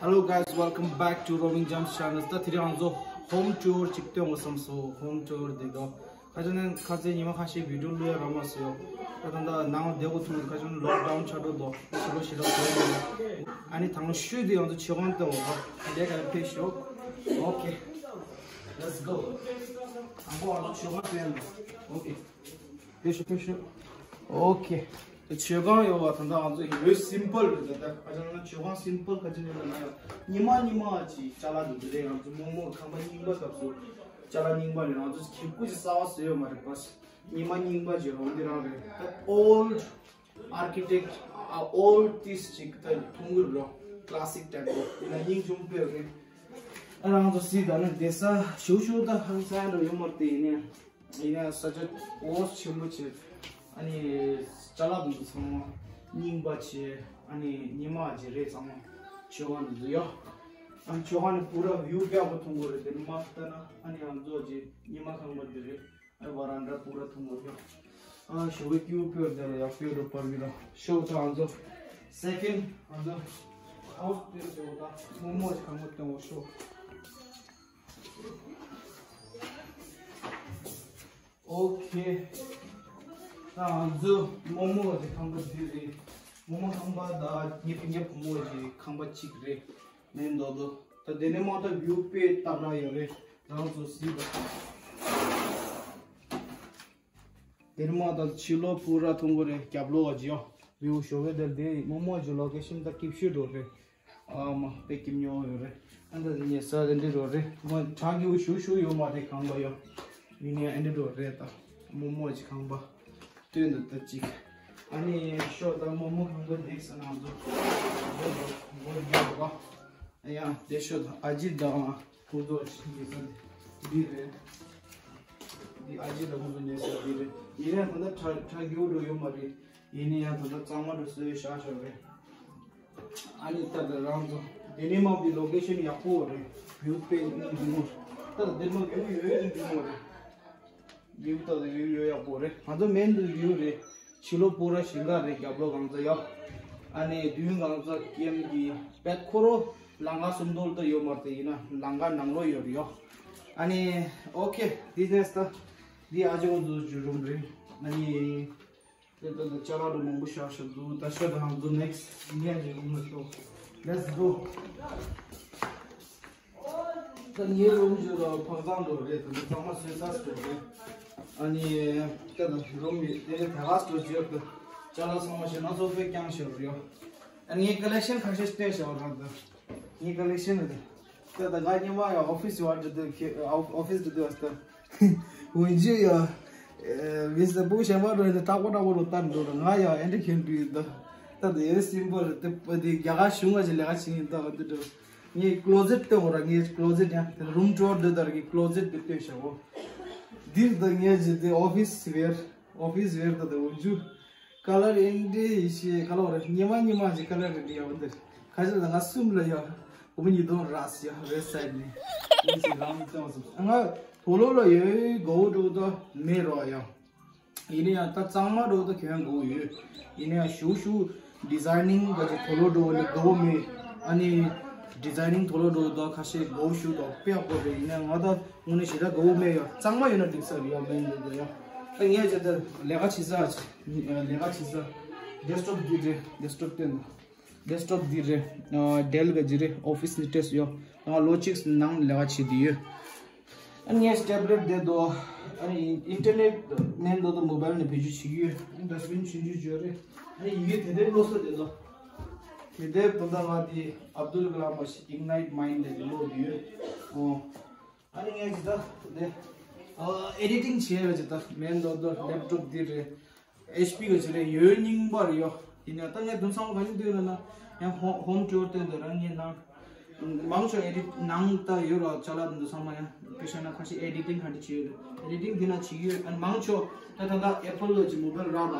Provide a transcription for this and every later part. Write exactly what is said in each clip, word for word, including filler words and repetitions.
Hello guys, welcome back to Roaming Gems channel. ད་དེ་རིང་ང་ཚོ་ཧོམ་ཊུར་ཅིག་སྟོན་དགོས་བསམ་སོང་། ཧོམ་ཊུར་འདི་གོ། ཁ་ཅིག་ནས་ཁ་ཚེ་ཉི་མ་ཁ་ཤས་བི་ཌིའོ་བླུག་ཡ་རག་མ་སོང་། ད་ད་ད་ནང་བསྡད་དགོས་ཐུག། ཁ་ཅིག་ནས་ལོག་ཌའུན་ཆགས་འགྲོ་འདུག་ཞི་ལོ་ཞི་ལོ་གོ། ཨ་ནི་དང་ཤོས་འདི་ང་ཚོ་མཆོད་ཁང་སྟོན་དགོས། ལས་ཀ་ཕེབས་ཤོག Okay, let's go. ཨ་ཁོ་ང་ཚོ་མཆོད་ཁང་སྟོན་དགོས། Okay. ཕེབས་ཤོག་ཕེབས་ཤོག Okay. མཆོད་ཁང་ཡོད་པ་ད་ལྟ་ང་ཚོ་ཡོད་སིམ་པལ་རེད། ད་ལྟ་ཁ་ཅིག་ན་མཆོད་ཁང་སིམ་པལ་ཁ་ཅིག་ཡོད་ན་ཡང་ཉི་མ་ཉི་མ་ཅིག་ཅ་ལག་འདུག་དེ་རེད། ང་ཚོ་རྨོ་མོ་ཁང་པ་རྙིང་པ་སྐབས་སུ་ཅ་ལག་རྙིང་པ་རེད། ང་ཚོ་ཁེབས་ཀུ་ཅིག་གསར་པ་བཟོས་ཡོད་མ་རེད་པ། ཉི་མ་རྙིང་པ་ཅིག་རོ་འདི་རང་རེད། ད་ཨོལ་ཌི་ཨར་ཀི་ཊེག་ཊི་ཨོལ་ཌི་ཊེ་སི་ཊི་ཅིག་ད་ཐུང་ངུ་རོ་ཀ་ལ་སིག་ཊའིབ་རོ་ཡིན་ན་སྙིང་རྗེ་མོ་དཔེ་རེད། ཨ་རང་ཚོ་སི་ད་ནི་བསྡད་ས་ཞུ་ཞུ་ད་ཧང་སང་འགྲོ་ཡོད་མ་རེད་དེ་ཡིན་ནའི། ཡིན་ན་ས་ཆ་འོ་ཆེན་པོ་བྱས། ཨ་ནི་ཅ་ལག་དེ་ཚོ་ཚང་མ་རྙིང་པ་བྱས། ཨ་ནི་ཉི་མ་བྱས་རེད། ཚང་མ་མཆོད་ཁང་དེ་ཚོ་ཡོད། ཨ་ནི་མཆོད་ཁང་ནས་པུ་ར་བིའུ་དཔེ་ཡག་པོ་མཐོང་གི་རེད། དེ་ནས་མར་ལྟ་ན་ཨ་ནི་ང་ཚོ་བྱས་ཉི་མ་ཁང་པ་དེ་རེད། ཨ་ནི་ཝ་རན་ཌ་པུ་ར་མཐོང་གི་ཡོད། ཨ་ཞོགས་པའི་སྐྱིད་པོ་དཔེ་དེ་ལ་ཡག་པོ་རོ་པར་མི་ལ་ཤོག་ད་ང་ཚོ་སེ་ཀེན་ཌི་ང་ཚོ་ཧའུ་སི་དེ་ཚོ་ད་རྨོ་མོ་ཁང་པ་སྟོན་དགོས་ཤོག Okay. ད་ང་ཚོ་རྨོ་མོ་གི་ཁང་པ་འདི་རེད། རྨོ་མོ་ཁང་པ་དང་ངའི་སྤུན་ཀྱག་བུ་མོ་གི་ཁང་པ་གཅིག་རེད། མེན་རྡོག་རྡོག་ད་དེ་ནས་མ་ད་བིའུ་དཔེ་ཏག་ཏག་ཡོད་རེད། རང་ཚོ་གཟིགས་པ། དེ་ནས་མ་ད་ཕྱི་ལོགས་པུ་ར་མཐོང་གི་རེད། རྒྱབ་ལོགས་ཀྱི་ཡོ་བིའུ་ཞོགས་པའི་དེར་དེ་རྨོ་མོ་གི་ལོ་ཀེ་ཤན་ད་སྐྱིད་ཤོས་འགྲོ་རེད། ཨ་མ་དཔེ་སྐྱིད་ཉོ་ཡོད་རེད། ཨ་ད་དེ་ཉེ་ས་དེ་འདྲི་རོ་རེད། མ་བྲག་གི་ཞུ་ཞུ་ཡོད་མ་རེད། ཁང་པ་ཡོ་ཡིན་ནའི་ཨ་འདྲི་རོ་རེད། ད་རྨོ་མོ་གི་ཁང་པ་སྟོན་འདུག་ད་ཅིག་ཨ་ནི་ཤོག་ད་རྨོ་མོ་ཁང་པ་འདེགས་ས་ནང་དུ་འགོ་འགོ་རྒྱག་ག་ཡང་དེ་ཤོག་ད་ཨ་ཅེ་དང་ཁོང་ཚོ་ཉེ་ས་འདི་རེད། འདི་ཨ་ཅེ་དང་ཁོང་ཚོ་ཉེ་ས་འདི་རེད། ཡིན་ནའི་ད་ད་བྲག་བྲག་གི་འགྲོ་ཡོད་མ་རེད། ཡིན་ནའི་ཡང་ད་ལྟ་གཙང་མ་འགྲོ་སྲོལ་ཡོད་ཤག་ཤག་རེད། ཨ་ནི་ད་ལྟ་རང་ཚོ་དེ་ནས་མ་བི་ལོ་ཀེ་ཤན་ཡག་པོ་རེད། བིའུ་དཔེ་སྙིང་རྗེ་མོ་རེད། ད་ལྟ་དེ་མ་བིའུ་ཡོད་སྙིང་རྗེ་མོ་རེད། བིའུ་ད་ལྟ་བིའུ་ཡོད་ཡག་པོ་རེད། ང་ཚོ་མེན་དུ་བིའུ་རེད། ཕྱི་ལོགས་པུ་ར་ཞིང་ཁ་རེད། རྒྱབ་ལོགས་གང་ཚ་ཡོད། ཨ་ནི་མདུན་གང་ཚ་ཀེམ་གི་པད་ཁོ་རོ་ལང་ཀ་སུམ་མདོ་ལ་ད་ཡོད་མ་རེད། ཡིན་ན་ལང་ཀ་ནང་ལོགས་ཡོད་རེད་ཡོ། ཨ་ནི་ཨོ་ཁེ་དེ་ནས་ད་འདི་ཨ་ཅེ་ཁོང་ཚོ་རུམ་རེད། ཨ་ནི། དེ་ལྟ་ཅ་ལག་རུ་མང་པོ་བཞག་བཞག་འདུག་ད་ཤོག་ད་ང་ཚོ་ནེག་སི་ཊི་ངའི་རུམ་ལ་ཤོག Let's go. ད་ངའི་རུམ་བརྗོད་ལ་བག་ཚང་འགྲོ་རེད། ད་ཚང་མ་བཟོས་ཚར་འགྲོ་རེད། ཨ་ནི་ད་ད་རུམ་ཡི་དེ་ནས་ད་ག་འགྲོ་རྗེས་ད་ཅ་ལག་ཚང་མ་ཞིག་ན་ཚོ་དཔེ་རྐྱང་བཞག་རེད་ཡོ། ཨ་ནི་ངའི་ཀ་ལེག་ཤན་ཁ་ཤས་བསྟན་བཞག་རང་ད། ངའི་ཀ་ལེག་ཤན་རེད། ད་ད་ང་ཉི་མ་ཡང་ཨོ་ཕི་སི་བར་དུ་དུ་ཁེ་ཨོ་ཨོ་ཕི་སི་དུ་དུ་བ་སྟ། འོན་ཅི་ཡ། མི་སི་པུ་གཞན་པ་རོ་ཡིན་ན་ཏག་པོ་ཏག་པོ་རོ་ལྟར་འགྲོ་ར། ང་ཡང་ཨེ་འདྲ་ཁྱོད་འདྲི་ཡིན་ད། ད་དེ་ཡོད་སིམ་པལ་རེད། དེ་དེ་རྒྱ་གར་གཞུང་ང་ཅི་ལས་ཀ་བྱེད་ཡིན་ད་འདི་འགྲོ། ངའི་ཀློ་ཟེད་སྟོན་འོ་ར། ངའི་ཀློ་ཟེད་ཡང་དེ་རུམ་ཊུར་འདི་ལྟར་གི་ཀློ་ཟེད་དེ་སྟོན་བྱ་འོ། འདིར་ད་ངའི་ཅི་དེ་ཨོ་ཕི་སི་ཝེར། ཨོ་ཕི་སི་ཝེར་ད་དེ་འོ་ཇུ། ཀ་ལར་ཨེ་འདྲ་ཡི་ཤེས་ཀ་ལོ་རེ་ཉི་མ་ཉི་མ་ཅིག་ཀ་ལར་རེ་འདྲ་ཡོད་འདིར། ཁ་ཅིག་ལ་ང་གསུམ་ལ་ཡོད། འོ་མ་ཉི་དོང་ར་སི་ཡོད་རེད་སའི་ནི། ཡིན་ཅིག་རང་ཙང་སུ་ང་དོ་ལོ་ལ་ཡོད་གོ་འགྲོ་ད་མེད་རོ་ཡོད། ཡིན་ན་ཡང་ད་གཙང་མ་འགྲོ་ད་གྱོན་གོ་ཡོད། ཡིན་ན་ཡང་ཞུ་ཞུ་ཌི་ཛའི་ནིང་ག་ཅིག་དོ་ལོ་འགྲོ་ལ་གོ་མེད། ཨ་ནི་ཌི་ཛའི་ནིང་དོ་ལོ་འགྲོ་ད་ཁ་ཤས་གོ་ཞུ་ད་དཔེ་ཡག་པོ་རེད། ཡིན་ན་ང་ད་དངོས་གནས་ཞེ་དྲག་གོ་མེད་ཡོད། གཙང་མ་ཡོད་ན་འགྲིག་ས་རེད་ཡོད་མེད་འདུག་ད་ཡོད། ད་ངས་ཇི་ལྟར་ལས་ཀ་བྱེད་ས་ལས་ཀ་བྱེད་ས་ཌེ་སི་ཊོབ་འདི་རེད། ཌེ་སི་ཊོབ་སྟོན་ད། ཌེ་སི་ཊོབ་འདི་རེད། ཌེལ་ག་ཅི་རེད། ཨོ་ཕི་སི་ནི་ཊེ་སི་ཡོད། ང་ལོ་གཅིག་ནང་ལས་ཀ་བྱེད་དུ་ཡོད། ཨ་ངས་ཊེབ་ལེཊ་བསྡད་འདུག་ཨ་ནི་ཨིན་ཊར་ནེཊ་མེད་འདུག་ད་མོ་བྷལ་ནས་བེད་སྤྱོད་བྱེད་ཀྱི་ཡོད། ཨ་ནི་ཌ་སི་བིན་ཆུང་ཆུང་ཅིག་ཡོད་རེད། ཨ་ནི་ཡི་གེ་དེབ་དེབ་ཀློག་ས་བསྡད་འདུག་དེབ་དེབ་ད་ལྟ་ང་དེ་ཨབ་དུལ་ཀ་ལམ་པ་ཞིག་Ignite Mind ལས་ཀློག་བསྡད་ཡོད། ཨོ། ཨ་ནི་ངས་ཇི་ལྟར་དེ་ཨ་ཨེ་ཌི་ཊིང་བྱེད་ཡ་ཇི་ལྟར་མེན་དོ་དོ་ལེབ་ཊོབ་འདི་རེད། ཨེཆ་པི་གི་ཇི་རེད། ཡོད་རྙིང་པ་རེད་ཡོ། ཡིན་ཡང་ད་ངས་དུམ་ཚང་མ་ག་ནས་འདོན་ལ་ན་ཡང་ཧོ་ཧོམ་ཊུར་སྟོན་དུ་རང་ངས་ནང་མང་ཆོག་ཨེ་ཌི་ཊི་ནང་ད་ཡོད་ར། ཅ་ལག་འདི་ཚང་མ་ཡང་དཔེ་བཤད་ན་ཁ་ཤས་ཨེ་ཌི་ཊིང་ག་འདྲ་བྱེད་ཡོད་རེད། ཨེ་ཌི་ཊིང་འདི་ན་བྱེད་ཀྱི་ཡོད། ཨ་ནི་མང་ཆོག་ད་ད་ལྟ་ཨེ་པལ་ལོ་ཇི་མོ་བྷལ་རག་ལ་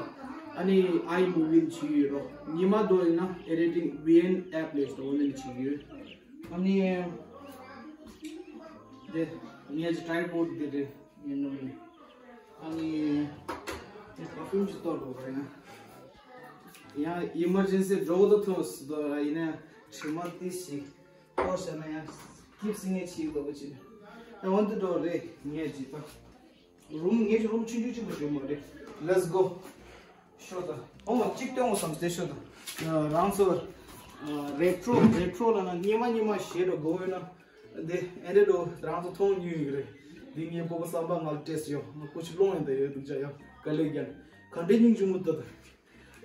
ཨ་ནི་ཨའི་མུ་ཝི་ལ་བྱེད་ཀྱི་ཡོད་རོ། ཉི་མ་དོ་ཡིན་ན་ཨེ་ཌི་ཊིང་ཝི་ཨེན་ཨེབ་ལས་ཞིག་དོ་འོ་ནི་བྱེད་ཀྱི་ཡོད། ཨ་ནི། དེ། ངས་ཀྱི་ཊའི་པོཌ་འདི་རེད། ཡིན་ནོ་ནི། ཨ་ནི། དེ་པར་ཕིའུམ་ཅིག་གཏོར་དགོས་པ་ཡིན་ན། ཡང་ཨི་མར་ཇེན་སི་འགྲོ་གི་འདུག་ཐོག་སུ་དོ་ར་ཡིན་ན་དྲི་མ་ཏི་ཞིག་ ཁོ་བྱས་ན་ཡང་སྐྱིབས་སེ་ངས་ཆེ་ལོ་ཅི་ཨ་འོན་ཏེ་འགྲོ་རེད་ངས་ཅི་ད། རུམ་ངས་ཀྱི་རུམ་ཆུང་ཆུང་ཆེན་པོ་ཞིག་མ་རེད། Let's go. ཤོག་ད། ཨོ་མ་གཅིག་སྟོན་འོ་བསམ་སྟེ་ཤོག་ད། རང་ཚོ་རེ་ཊྲོ་རེ་ཊྲོ་ལ་ན་སྙེ་མ་སྙེ་མ་ཞེ་དྲག་དགོས་ཡོད་ན། འདི་ཨེ་འདྲ་འགྲོ་རང་ཚོ་མཐོང་མྱོང་ཡོད་རེད། འདི་ངའི་སྤོ་བོ་བསམ་པ་ང་ལ་སྤྲད་ཡོད། ང་ཁོ་ཆུ་ལོང་ཡིན་ད་ཡོད་འདུག་ཅག་ཡོད་ག་ལེ་རྒྱན་ག་འདྲའི་སྙིང་རྗེ་མོ་ད་ད།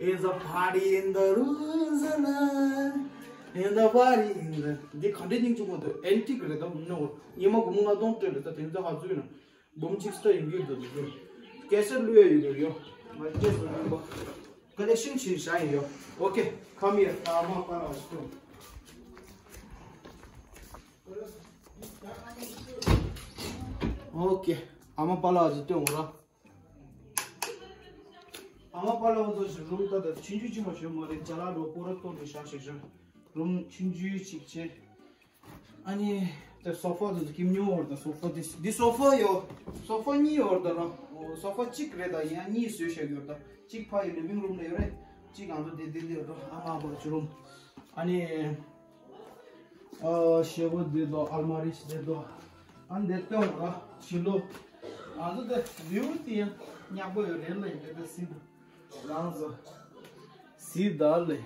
It's a party in the Jerusalem. In the party in the འདི་ག་འདྲའི་སྙིང་རྗེ་མོ་འདུག་ཨན་ཊིག་རེད་དམ་ནོ། ཉི་མ་དགུང་ལྔ་སྟོང་སྤྲད་རེད་ད། དེ་ཚོ་ཧ་ཚུ་ཡིན་ན་འབུམ་གཅིག་སྟོང་ཡིན་གྱི་འདུག་འདུག་ཀེ་སེ་ཊི་བླུགས་ཡ་ཡོད་རེད་ཡོ། ང་ཀེ་སེ་ཊི་བླུགས་པ་ཀོ་ལེག་ཤན་བྱས་བཞག་ཡིན་ཡོ། Okay, come here. ཨ་མ་པ་ལ་ཞིག་སྟོན། Okay, ཨ་མ་པ་ལ་ཞིག་སྟོན་འོ་ར། ཨ་མ་པ་ལ་འོ་ཚོ་ཞིག་རུམ་ད་ད་ཆུང་ཆུང་ཅི་མ་ཞོན་མ་རེད། ཅ་ལག་རོ་པོ་ར་གཏོར་ནས་བཞག་ཞིག་ཞོན། རུམ་ཆུང་ཆུང་ཅིག་བྱས། ཨ་ནི་དེ་སོ་ཕ་དེ་ཚོ་ཀིམ་ཉོ་བར་དང་སོ་ཕ་དེ་འདི་སོ་ཕ་ཡོ། སོ་ཕ་གཉིས་ཡོད་རེད་ད་ར། སོ་ཕ་གཅིག་རེད་ད། ཡང་གཉིས་བཟོས་བཞག་ཡོད་རེད་ད། གཅིག་ཕ་ཡི་ལི་ཝིང་རུམ་ལ་ཡོད་རེད། གཅིག་ང་ཚོ་དེ་དེ་དེ་ར་ཨ་མ་པ་ཆུ་རུམ། ཨ་ནི་ཨ་ཞེ་པོ་འདི་དོ་ཨལ་མ་རི་ཞིག་འདི་དོ། ཨ་འདི་སྟོན་ར་ཕྱི་ལོགས། ང་ཚོ་དེ་བིའུ་དེ་ཡང་ཉག་པོ་ཡོད་རེད་ལ། ཡིན་དེ་དེ་སི་རང་ཚོ་སི་ད་ལེ།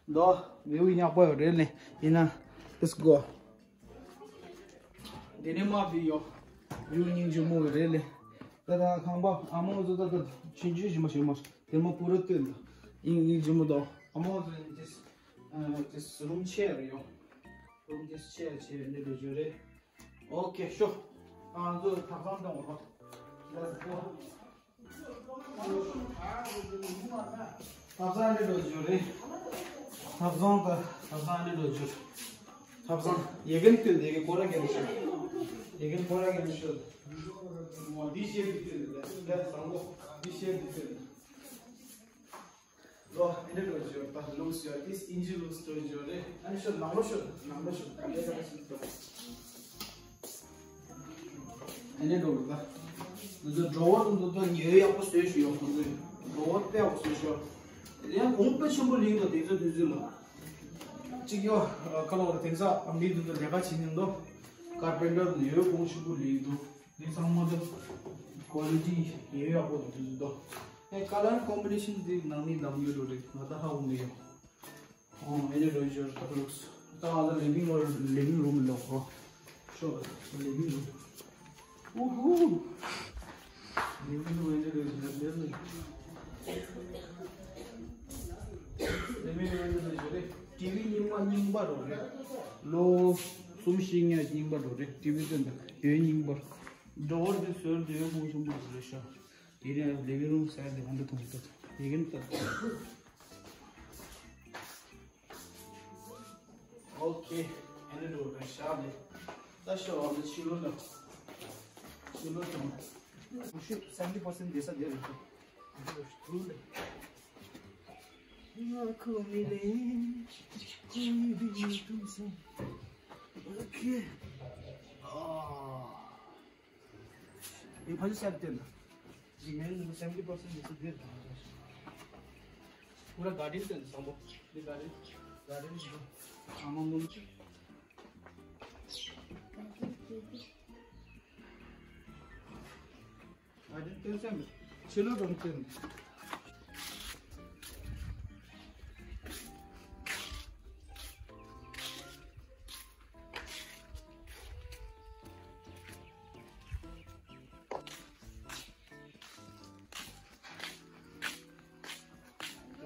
དོ་བིའུ་ཉག་པོ་ཡོད་རེད་ལེ། ཡིན་ན་let's go. དེ་ནས་མ་བི་ཡོ། བིའུ་སྙིང་རྗེ་མོ་ཡོད་རེད་ལེ། ད་ད་ཁང་པ་ཨ་མོ་ཚོ་ད་ད་ཆུང་ཆུང་ཞིག་མ་ཞིག་མ་དེ་མ་པུ་ར་སྟོན་ད། སྙིང་སྙིང་རྗེ་མོ་དོ། ཨ་མོ་ཚོ་ཡིན་ཏེ་ཏེ་རུམ་ཆེ་རེད་ཡོ། རུམ་ཏེ་ཆེ་ཆེ་འདི་འགྲོ་རྒྱུ་རེད། Okay, ཤོ། ང་ཚོ་ཐབ་ཚང་སྟོན་འོ། Let's go. ཐབ་ཚང་འདི་འགྲོ་རྒྱུ་རེད། ཐབ་ཚང་ད་ཐབ་ཚང་འདི་འགྲོ་རྒྱུ། ཐབ་ཚང་ཡེ་གེན་སྟོན་ཏེ་ཡེ་གེན་ཁོ་ར་གེན་ཤོད། ཡེ་གེན་ཁོ་ར་གེན་ཤོད། འོ་འདི་ཤེལ་འདི་སྟོན་ཏེ་ལས་བཟང་པོ་འདི་ཤེལ་འདི་སྟོན་ཏེ། ལོ། ཨེ་འདྲ་འགྲོ་རྒྱུ་ད་ལུགས་ཡོད། ཏིས་ཨིན་ཇི་ལུགས་འགྲོ་རྒྱུ་རེད། ཨ་ནི་ཤོད་ནང་ལོ་ཤོད་ནང་ལོ་ཤོད་ག་ལེ་ག་ལེ་ཤོད་འགྲོ། ཨེ་འདྲ་འགྲོ་གི་ད། འདི་ཚོ་ཌོ་ཝར་འདི་ཚོ་ཉེ་ཡག་པོ་བཟོས་ཤིག་ཡོད་ཁོང་ཚོས། ཌོ་ཝར་དཔེ་ཡག་པོ་བཟོས་ཤིག་དེ་ཡང་གོང་དཔེ་ཆེན་པོ་ལེན་འདུག་དེ་ཚོ་དུས་ཚོད་ལ། གཅིག་ཡོད་ཁ་ལོ་ར་དེང་སང་ཨ་མི་དེ་ཚོ་ལས་ཀ་བྱེད་མྱོང་འདུག་ཀར་པེན་ཊར་ཉེ་ཡོད་གོང་ཆེན་པོ་ལེན་འདུག་འདི་ཚང་མ་ད་ཀོ་ལི་ཊི་ཡོད་ཡག་པོ་འདུག་འདུག་ཨེ་ཀ་ལར་ཀོམ་བི་ནེ་ཤན་འདི་ནང་མི་འདམ་ཡོད་འགྲོ་རེད། ང་ད་ཧ་གོ་མི་ཡོང་། ཨོ་ཨེ་འདྲ་འགྲོ་ཡོད་ད་ལུགས། ད་ང་ད་ལི་ཝིང་རུམ་ལི་ཝིང་རུམ་ལོག་རོ། ཤོ་ལི་ཝིང་རུམ། ཨུ་ཧུ། ལི་ཝིང་རུམ་ཨེ་འདྲ་འགྲོ་ཡོད་ད་ལི་ཝིང་རུམ་ཨེ་འདྲ་འགྲོ་ཡོད་རེད། ཊི་ཝི་རྙིང་མ་རྙིང་པ་རོ་རེད། ལོ་གསུམ་བཞི་ལྔ་རྙིང་པ་རོ་རེད། ཊི་ཝི་སྟོན་ད་ཡོད་རྙིང་པ། ཌོ་ཝར་དེ་བཟོས་དེ་ཡོད་གོང་ཆེན་པོ་རེད་ཤག་དེ་ནས་ལི་ཝིང་རུམ་ཟེར་དེ་གང་འདྲ་མཐོང་གི་འདུག་ཡི་གེ་ནི་ལྟ། ཨོ་ཁེ། ཨེ་འདྲ་འགྲོ་རེད་ཤག་ལེ། ད་ཤོ་འདི་ཕྱི་ལོགས་ལ། ཕྱི་ལོགས་དང་། ཤུ་སེ་ཝེན་ཊི་པར་སེན་ཊི་བསྡད་ས་དེ་རེད་ཤག་ང་ཁོ་མི་ལེན། ཁོ་མི་ལེན་ཐུམ་སེ། ཨོ་ཁེ། ཨ། ये भाजी साहब तेल। जी, मैंने तुमको seventy percent जैसे दे रखा है। पूरा गार्डन तेल, संभव। ये गार्डन, गार्डन जो, आमा मुझे। गार्डन तेल से, चलो, तुम तेल।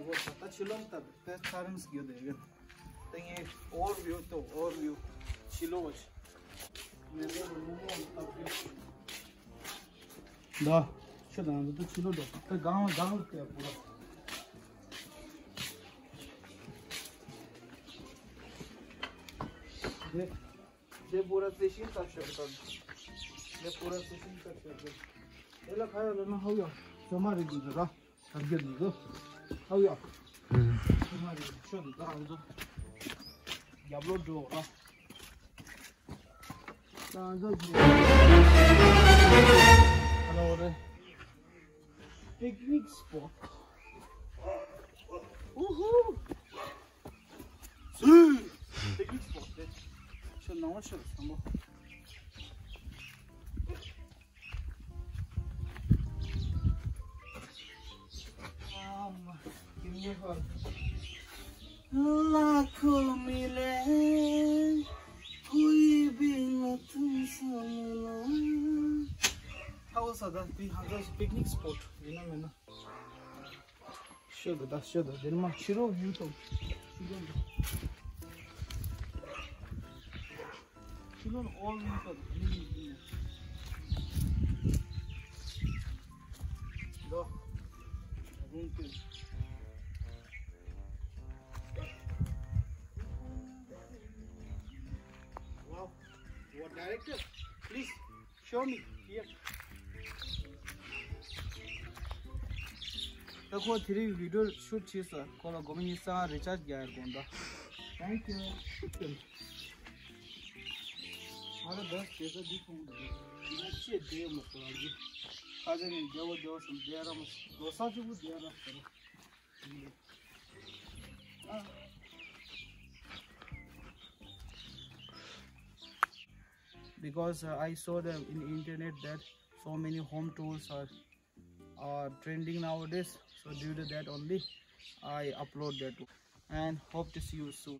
ད་ཕྱི་ལོགས་ལྟ་བུ་ད་ཚ་རིམས་ཡོད་དེ་ཡོད། ད་ངས་ཨོ་བར་བིའུ་ལྟ་བུ་ཨོ་བར་བིའུ་ཕྱི་ལོགས་བ་ཞིག་མེ་ཏོག་གི་སྔོན་མོ་ལྟ་བུ། ད་ཁྱོད་དང་ད་ཕྱི་ལོགས་འགྲོ། ད་སྒང་ལ་སྒང་ལ་ལྟ་བུ་ར། དེ། དེ་པུ་ར་རྩི་ཤིང་ལྟ་ཤོག་དང་། དེ་པུ་ར་རྩི་ཤིང་ལྟ་ཤོག་དང་། དེ་ལ་ཁ་ཡོད་ལ་ན་ཧོ་ཡོ། ཚོད་མ་རེད་འདུག་ར། ཐབས་རྒྱབ་འདུག་ཧོ་ཡོ། ཚོད་མ་རེད་ཤོག་འདུག་ད་ང་ཚོ་རྒྱབ་ལོག་འགྲོ་ར། ད་ང་ཚོ་ཧ་ལོ་རེད། Picnic spot. Woohoo! No, sure, some more. Um, give me a call. लाखों मिले, कोई भी न तुमसे मिला। How was that? We have a picnic spot, you know, man. Show the, show the, then my chiro view to. Chiro all view to. Go. Wow. What director? Please. Show me here. ད་ཁོ་དེ་རིང་video shoot བྱས་སོང་། ཁོ་ལ་དགོང་མོ་ཉིན་སང་recharge རྒྱག་ཡར་དགོངས་དག Thank you. ང་ལ་best བྱས་ས་འདི་མཐོང་གི་འདུག་ང་ཅེས་བསྡད་ཡོད་མ་སོང་ཨ་ཅེ། ཁ་ཆེ་ནས་བདེ་བོ་བདེ་བོ་སམ་བསྡད་ར་མ་སོང་། ལོ་གསར་གཅིག་པུ་བསྡད་ར་ཟེར། Because uh, I saw the in internet that so many home tours are uh, trending nowadays. So due to that only, I upload that one. And hope to see you soon.